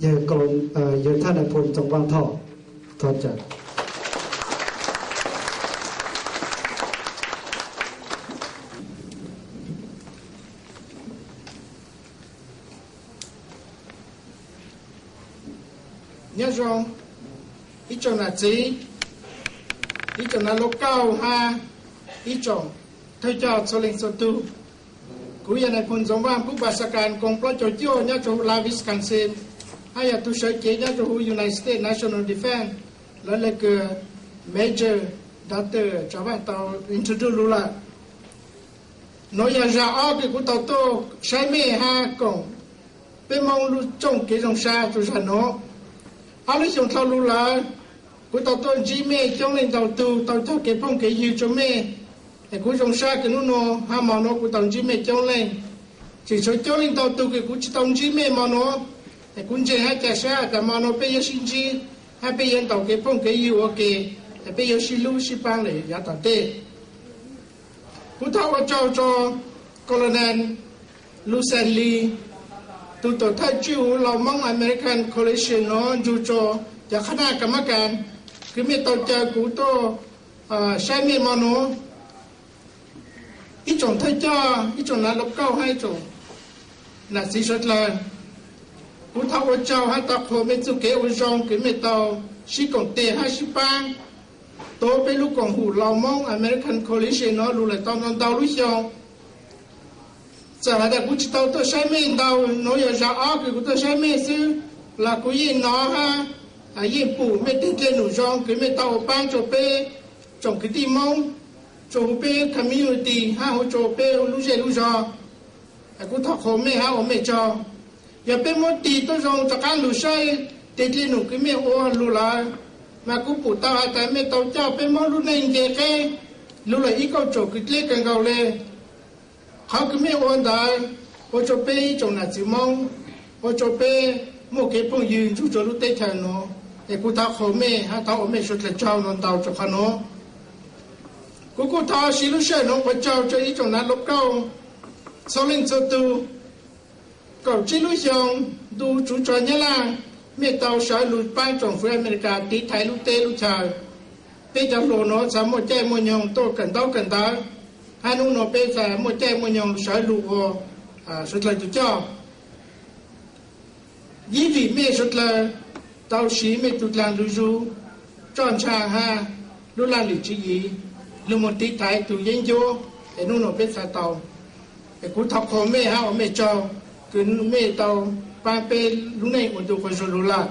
Yawg thaj nais phoo Ntxoov Vaj Thoj, thov caw. Nyob zoo ib tsoom nam txiv, ib tsoom nav lub kauj hab ib tsoom thawj coj txhua leej txhua tug. Kuv yog nais phoo Ntxoov Vaj Pub Pas Xas Kas, nkoos plaub caug cuaj, nyob rua huv Las Vegas, Wisconsin, hab yog tug sawv cev nyob rua huv United States National Defense. Lawv le kws Major Doctor Tsav Vaj tau introduce lug lawm. Nuav yog zag ob kws kuv tau tuaj saib mej hab koom peb Moob lub tsoom kev zoo sab rua zag nuav. Ob lub xyoo dlhau lug lawm, kuv tau tuaj ntsib mej coob leej ntau tug, tau cog kev phooj kev ywg rua mej. Es kuv zoo sab kws nub nua hab mo nuav kuv tau ntsib mej coob leej. Tseem tshuav coob leej ntau tug kws kuv tsi tau ntsib mej mo nuav. Es kuv ntseeg hab ca sab tas mo nuav peb yuav sib ntsib hab peb yuav ntaus kev phooj kev ywg ua ke, es peb yuav sib hlub sib paab lawm yav tom ntej. Kuv thov ua tsaug rua Colonel Luxen Lee, tug tuam thawj tswj huv Lao Hmong American Coalition nuav, nrug rua cov qhab naj kas mab kas kws mej tau caw kuv tuaj saib mej mo nuav. Ib tsoom thawj coj, ib tsoom nav lub kauj hab ib tsoom nam txiv suav dlawg, kuv thov ua tsaug hab thov qhuas mej txuj kev ua zoo kws mej tau sib koom tes hab sib paab tuav peb lub koom hum Lao Hmong American Coalition nuav lug lawm tau ntau ntau lub xyoo. Txawm has tas kuv tsi tau tuaj saib mej ntau, nuav yog zag ob kws kuv tuaj saib mej xwb, los kuv yeej nov hab yeej pum mej tej dlej num zoo kws mej tau ua paab rua peb tsoom kwv tij Moob, rua huv peb community hab huv rua peb lub zej lub zog. Kuv thov qhuas mej hab ua mej tsaug. Yog peb muab tig tuab zoo rov qaab lug saib tej dlej num kws mej ua lug lawm, mas kuv pum tau has tas mej tau coj peb Moob lub neej nce qeb lug lawm ib kauj tsaum kws dleb kawg nkaus le. Qhov kws mej ua ntawd ua rua peb ib tsoom nam txiv Moob, ua rua peb muaj kev phooj ywg nrug rua lub teb chaws nuav. Es kuv thov qhuas mej hab thov ua mej suav dlawg tsaug ntau rua qhov nuav. Kuv kuj thov siv lub sij hawm nuav ua tsaug rua ib tsoom nav lub kauj txhua leej txhua tug. Kaum tsib lub xyoo ntu tsuv tso Nyab Laj, mej tau sawv lug paab tsoom fwv Amelikas tiv thaiv lub teb lub chaw. Peb cov hluas nuav txhad muaj caij muaj nyoog tuaj kawm ntaub kawm ntawv, hab nub nuav peb txhad muaj caij muaj nyoog sawv lug ua suav dlawg tug coj. Yeej vim mej suav dlawg tau siv mej tug dlaag lug zug, roj ntsha hab lub laj lim tswv yim lug moog tiv thaiv tug yeeb ncuab, es nub nuav peb txhad tau. Es kuv thov qhuas mej hab ua mej tsaug kws mej tau paab peb lub neej ua ntu quas zug lug lawm.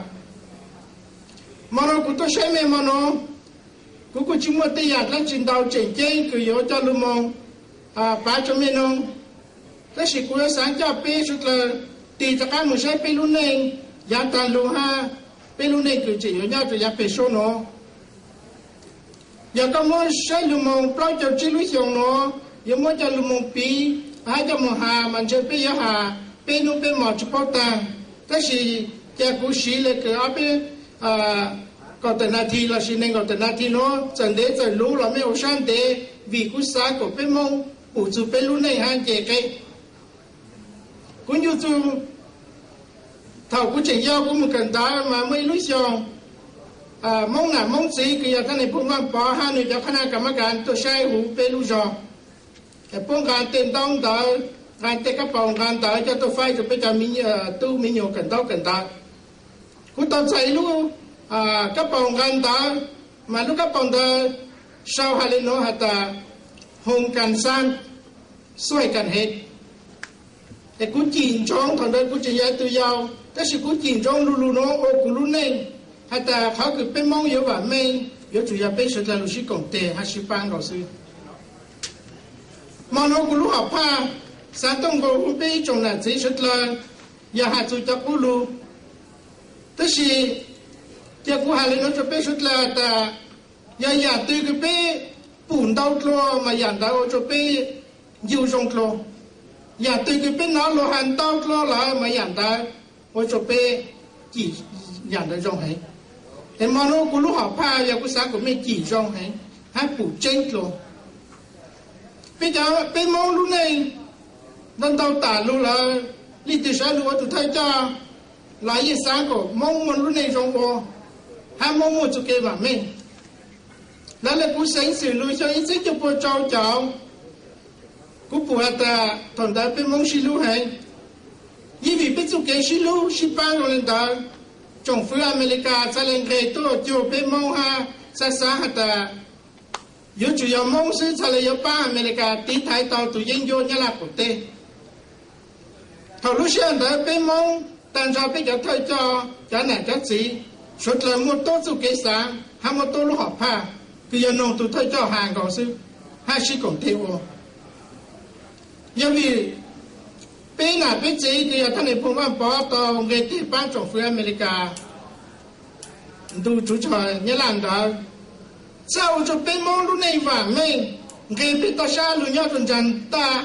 Mo nuav kuv tuaj saib mej mo nuav, kuv kuj tsi muaj tej yaam dlaab tsi ntau tseem ceeb kws yuav coj lug moog pav rua mej noog. Tab sis kuv yuav xaav coj peb suav dlawg tig rov qaab moog saib peb lub neej yaav taag lug hab peb lub neej kws tseem yuav nyob rua yaav peg suab nuav. Yog koj muab saib lug moog plaub caug tsib lub xyoo nuav, yuav muab coj lug moog piv hab coj moog has mas ntshe peb yuav has peb nub peb mo tsi paub taag. Tab sis ca kuv siv le kws ob peb kaum tawm nas this lossis neeg nkaum tawm nas this nuav, txawm ntev txawm luv los mej ua sab ntev, vim kuv xaav kuas peb Moob pum txug peb lub neej hab nce qeb. Kuv ncu txug thaum kuv tseem yau kuv moog kawm ntawv mas muaj ib lub xyoo, Moob nam Moob txiv kws yog thaj nais phoo Vaaj Pov hab nwg cov qhab naj kas mab kas tuaj saib huv peb lub zog, puab nqaa tej ntaub ntawv, nqaa tej kab paus nqaa ntawv coj tuaj faib rua peb cov tub me nyuam kawm ntaub kawm ntawv. Kuv tau txais ib lub kab paus nqaa ntawv, mas lub kab paus ntawd sau has le nuav has tas, Home Concern, Xuaij Kan Hev. Es kuv cim ntsoov thaum ntawd kuv tseem yog ib tug yau, tab sis kuv cim ntsoov lug lug nuav ua kuv lub neej, has tas qhov kws peb Moob yuav vaam meej yuav tsum yog peb suav dlawg lug sib koom teg hab sib paab nkaus xwb. Mo nuav kuv lub hom phaj xaav tuaj nqua hu peb ib tsoom nam txiv suav dlawg, yog has txug cov qub lug. Tab sis cia kuv has le nuav rua peb suav dlawg tas, yog yaam twg kws peb pum ntau dlua mas yaam ntawd ua rua peb ncu zoo dlua. Yaam twg kws peb nov lug has ntau dlua lawm mas yaam ntawd ua rua peb cim yaam ntawd zoo heev. Es mo nuav kuv lub hom phaj yog kuv xaav kuas mej cim zoo heev hab pum tseeb dlua. Peb cov, peb Moob lub neej ntau ntau tam lug lawm, leej twg sawv lug ua tug thawj coj, los yeej xav kom Hmoob muaj lub neej zoo ua, hab Hmoob muaj txuj kev vam meej. Lawv le kuv xeev xwm lug xyoo ib txhiab cuaj pua rau caum, kuv pum has tas thaum ntawd peb Hmoob sib hlub heev. Yeej vim peb txuj kev sib hlub sib paab zoo le ntawd, tsoom fwv Amelikas txhaj le nqeg tuaj cuag peb Hmoob hab xav xav has tas yuav tsum yog Hmoob xwb txhaj le yuav paab Amelikas tiv thaiv tau tus yeeb ncuab Nyab Laj qaum teb. Thaum lub sij hawm ntawd peb Hmoob tag nrho peb cov thawj coj, cov nam cov txiv, suav dlawg muaj tuab txuj kev xaav hab muaj tuab lub hom phaj, kws yog noog tug thawj coj has nkaus xwb, hab sib koom tes ua. Yog vim peb nam peb txiv kws yog thaj Nais Phoos Vaaj Pov tau nqeg tes paab tsoom fwv Amelikas ntu tsuv tshaj Nyab Laj ntawd, txhaj ua rua peb Moob lub neej vaam meej, nqeg peb toj sab lug nyob rua ntsaag taj.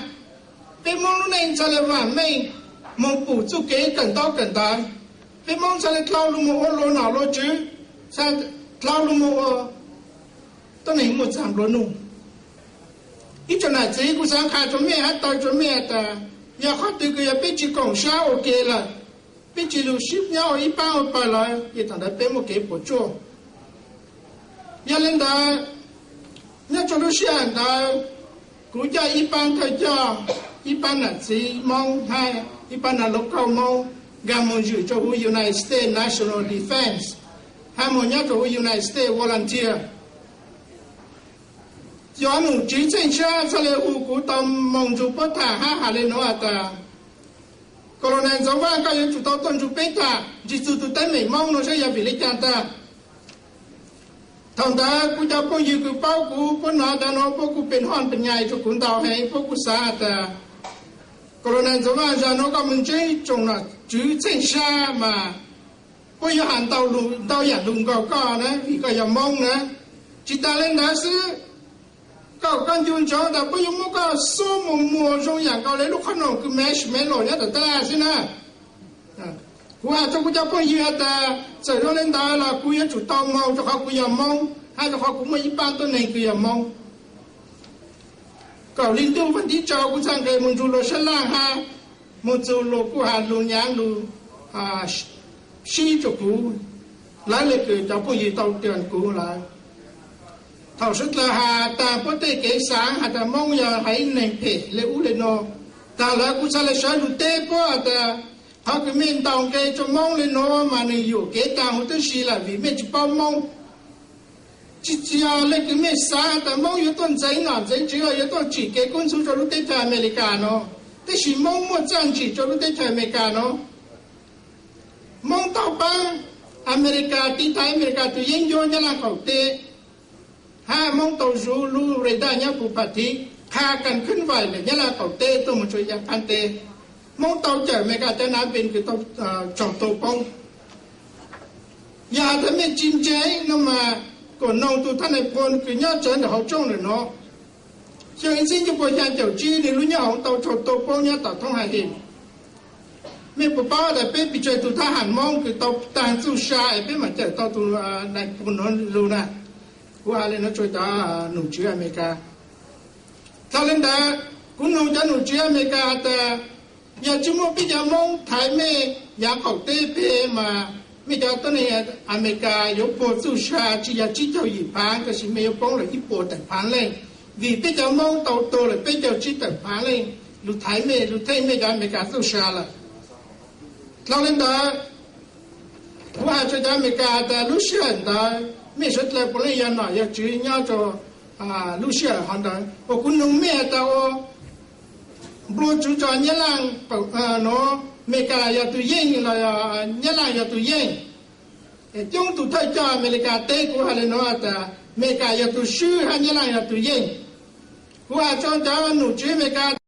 Peb Moob lub neej txhaj le vaam meej, moog pum txuj kev kawm ntaub kawm ntawv. Peb Moob txhaj le dlhau lug moog ua luag nom luag tswv, txhaj dlhau lug moog ua tuab neeg muaj txaag nplua nuj. Ib tsoom nam txiv, kuv xaav qha rua mej hab taw rua mej tas, yog qhov twg kws yog peb tsi koom sab ua ke lawm, peb tsi lug sib nyob ua ib paab ua pawg lawm, ces thaum ntawd peb muaj kev puam tsuaj. Yog le ntawd, nyob rua lub sij hawm ntawd, kuv coj ib paab thawj coj, ib paab nam txiv Moob hab ib paab nam lauj kauj Moob nkag moog zwm rua huv United States National Defense, hab moog nyob rua huv United States Volunteer. Cov nom tswv tsheej sab txhaj le hu kuv tau moog nrug puab tham hab has le nuav tas, Colonel Ntxoov Vaaj, koj yuav tsum tau tuaj nrug peb tham ntsig txug tug teeb meem Moob nuav saib yog vim le caag tag. Thaum ntawd kuv cov phooj ywg kws paub kuv, puab nov tas nuav puab kuj pe hoj pe nyais rua kuv ntau heev, puab kuj xaav tas, Colonel Ntxoov Vaaj, zag nuav koj moog ntsib tsoom nom tswv tsheej sab mas puab yuav has ntau lug, ntau yaam lug nkaus koj na, vim koj yog Moob na. Tsi tas le ntawd xwb, koj, koj ncu ntsoov tas puab yuav muab koj xuab moog muag zoo yaam nkaus le lub qhob noom kws marshmallow nyob tom taj laj xwb na. Kuv has rua kuv cov phooj ywg has tas, txawm zoo le ntawd los kuv yuav tsum tau moog rua qhov kuv yog Moob, hab rua qhov kuv muaj ib paab tuab neeg kws yog Moob. Kaum hli ntuj vas thib rau kuv txhaj nqes moog nrug luag sab laj hab moog txug luag kuj has lug nyaav lug sib rua kuv, lawv le kws cov phooj ywg tau tuam kuv lawm. Thaum suav dlawg has tas puab tej kev xaav has tas Moob yog haiv neeg phem le ub le nuav, tas lawm kuv txhaj le sawv lug teb puab tas, qhov kws mej ntaus nqe rua Moob le nuav mas nwg yuam kev taag huv tib si lawm vim mej tsi paub Moob. Tsi, tsi yog le kws mej xaav tas Moob yuav tuaj ntxeev nom ntxeev tswv los yuav tuaj tsim kev kub ntxhub rua lub teb chaws Amelikas nuav, tab sis Moob muaj txaj ntsim rua lub teb chaws Amelikas nuav. Moob tau paab Amelikas tiv thaiv Amelikas tug yeeb ncuab Nyab Laj qaum teb, hab Moob tau zuv lub radar nyob puv phav tiv qha kas khwb vais ntawm Nyab Laj qaum teb tuaj moog rua yaam qaab teb. Moob tau cawm Amelikas cov nav pes kws tau tsaug tuag poob. Yog has tas mej tsi ntseeg no mas, kuas noog tug thab nais phoo kws nyob tsawv ntawm hauv tsoob ntawm nuav, xyoo ib txhiab cuaj pua xyaa caum tsib nwg lub nyoob hoov tau tsaug tuag poob nyob tom thoob Hais His. Mej puas paub tas peb pes tsawg tug thab ham Moob kws tau taag txuj sa es peb maam cawm tau tug nais phoo nuav lug na? Kuv has le nuav rua cov nom tswv Amelikas. Dlhau le ntawd, kuv noog cov nom tswv Amelikas tas, yog tsi muaj peb cov Moob thaiv mej yaav qaum teb peg mas mej cov tuab neeg Amelikas yuav puag txuj sa tsi yog tsib caug yim phaav, tab sis mej yuav poob lawm ib puas tawm phaav leej, vim peb cov Moob tau tuag lawm peb caug tsib tawm phaav leej lug thaiv mej, lug theej mej cov Amelikas txuj sa lawm. Dlhau le ntawd, kuv has rua cov Amelikas tas lub sij hawm ntawd mej suav dlawg puav leej yog nom yog tswv nyob rua lub sij hawm hov ntawd. Uas kuv noog mej has tas ua nplua tsuv tso Nyab Laj nuav, Amelikas yog tug yeej los Nyab Laj yog tug yeej? Coob tug thawj coj Amelikas teb kuv has le nuav tas Amelikas yog tug swb hab Nyab Laj yog tug yeej. Kuv has rua cov nom tswv Amelikas